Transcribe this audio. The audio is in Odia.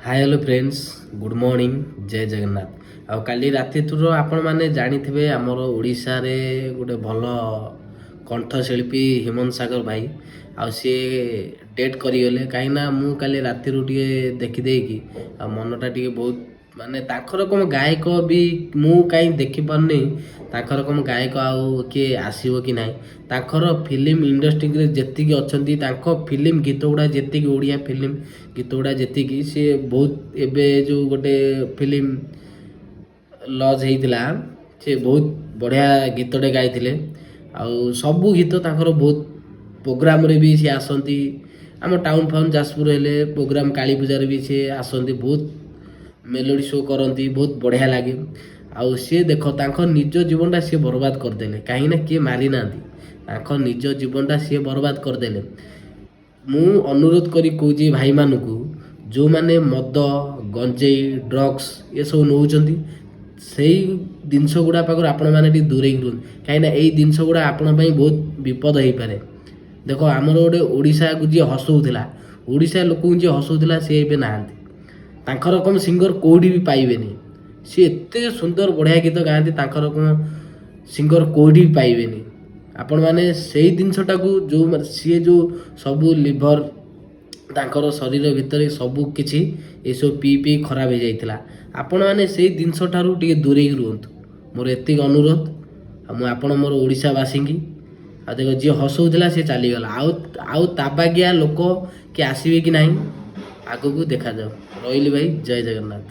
Hi, hello friends, good morning, ଜୟ ଜଗନ୍ନାଥ। ଆଉ କାଲି ରାତିଠୁର ଆପଣମାନେ ଜାଣିଥିବେ, ଆମର ଓଡ଼ିଶାରେ ଗୋଟେ ଭଲ କଣ୍ଠଶିଳ୍ପୀ ହ୍ୟୁମାନ ସାଗର ଭାଇ, ଆଉ ସିଏ ଡେଥ୍ କରିଗଲେ। କାହିଁକିନା ମୁଁ କାଲି ରାତିରୁ ଟିକେ ଦେଖିଦେଇକି ଆଉ ମନଟା ଟିକେ ବହୁତ, ମାନେ ତାଙ୍କର କଣ ଗାୟକ ବି ମୁଁ କାହିଁ ଦେଖିପାରୁନି। ତାଙ୍କର କଣ ଗାୟକ ଆଉ କିଏ ଆସିବ କି ନାହିଁ? ତାଙ୍କର ଫିଲ୍ମ ଇଣ୍ଡଷ୍ଟ୍ରିରେ ଯେତିକି ଅଛନ୍ତି, ତାଙ୍କ ଫିଲ୍ମ ଗୀତ ଗୁଡ଼ା ଯେତିକି, ଓଡ଼ିଆ ଫିଲ୍ମ ଗୀତ ଗୁଡ଼ା ଯେତିକି, ସିଏ ବହୁତ, ଏବେ ଯେଉଁ ଗୋଟେ ଫିଲ୍ମ ଲଞ୍ଚ ହେଇଥିଲା, ସେ ବହୁତ ବଢ଼ିଆ ଗୀତଟେ ଗାଇଥିଲେ। ଆଉ ସବୁ ଗୀତ ତାଙ୍କର ବହୁତ, ପ୍ରୋଗ୍ରାମରେ ବି ସିଏ ଆସନ୍ତି। ଆମ ଟାଉନ୍ ଫାଉନ୍ ଯାଜପୁର ହେଲେ ପ୍ରୋଗ୍ରାମ, କାଳୀ ପୂଜାରେ ବି ସିଏ ଆସନ୍ତି, ବହୁତ ମେଲୋଡ଼ି ଶୋ କରନ୍ତି, ବହୁତ ବଢ଼ିଆ ଲାଗେ। ଆଉ ସିଏ ଦେଖ, ତାଙ୍କ ନିଜ ଜୀବନଟା ସିଏ ବର୍ବାଦ କରିଦେଲେ। କାହିଁକିନା କିଏ ମାରିନାହାନ୍ତି, ତାଙ୍କ ନିଜ ଜୀବନଟା ସିଏ ବର୍ବାଦ କରିଦେଲେ। ମୁଁ ଅନୁରୋଧ କରି କହୁଛି ଭାଇମାନଙ୍କୁ, ଯେଉଁମାନେ ମଦ, ଗଞ୍ଜେଇ, ଡ୍ରଗ୍ସ ଏସବୁ ନେଉଛନ୍ତି, ସେଇ ଜିନିଷ ଗୁଡ଼ା ପାଖରୁ ଆପଣମାନେ ଟିକେ ଦୂରେଇକି ରୁହନ୍ତୁ। କାହିଁକିନା ଏଇ ଜିନିଷ ଗୁଡ଼ା ଆପଣଙ୍କ ପାଇଁ ବହୁତ ବିପଦ ହେଇପାରେ। ଦେଖ, ଆମର ଗୋଟେ ଓଡ଼ିଶାକୁ ଯିଏ ହସଉଥିଲା, ଓଡ଼ିଶା ଲୋକଙ୍କୁ ଯିଏ ହସଉଥିଲା, ସିଏ ଏବେ ନାହାନ୍ତି। ତାଙ୍କ ରକମ ସିଙ୍ଗର କେଉଁଠି ବି ପାଇବେନି। ସିଏ ଏତେ ସୁନ୍ଦର ବଢ଼ିଆ ଗୀତ ଗାଆନ୍ତି, ତାଙ୍କ ରକମ ସିଙ୍ଗର କେଉଁଠି ବି ପାଇବେନି ଆପଣମାନେ। ସେଇ ଜିନିଷଟାକୁ ଯେଉଁ ସିଏ ଯେଉଁ ସବୁ ଲିଭର, ତାଙ୍କର ଶରୀର ଭିତରେ ସବୁ କିଛି ଏସବୁ ପିଇ ପିଇ ଖରାପ ହେଇଯାଇଥିଲା। ଆପଣମାନେ ସେଇ ଜିନିଷ ଠାରୁ ଟିକେ ଦୂରେଇକି ରୁହନ୍ତୁ, ମୋର ଏତିକି ଅନୁରୋଧ। ଆଉ ମୁଁ ଆପଣ ମୋର ଓଡ଼ିଶାବାସୀଙ୍କି। ଆଉ ଦେଖ, ଯିଏ ହସଉଥିଲା ସିଏ ଚାଲିଗଲା। ଆଉ ତା ବାଗିଆ ଲୋକ କିଏ ଆସିବେ କି ନାହିଁ, ଆଗକୁ ଦେଖାଯାଉ। ରହିଲି ଭାଇ, ଜୟ ଜଗନ୍ନାଥ।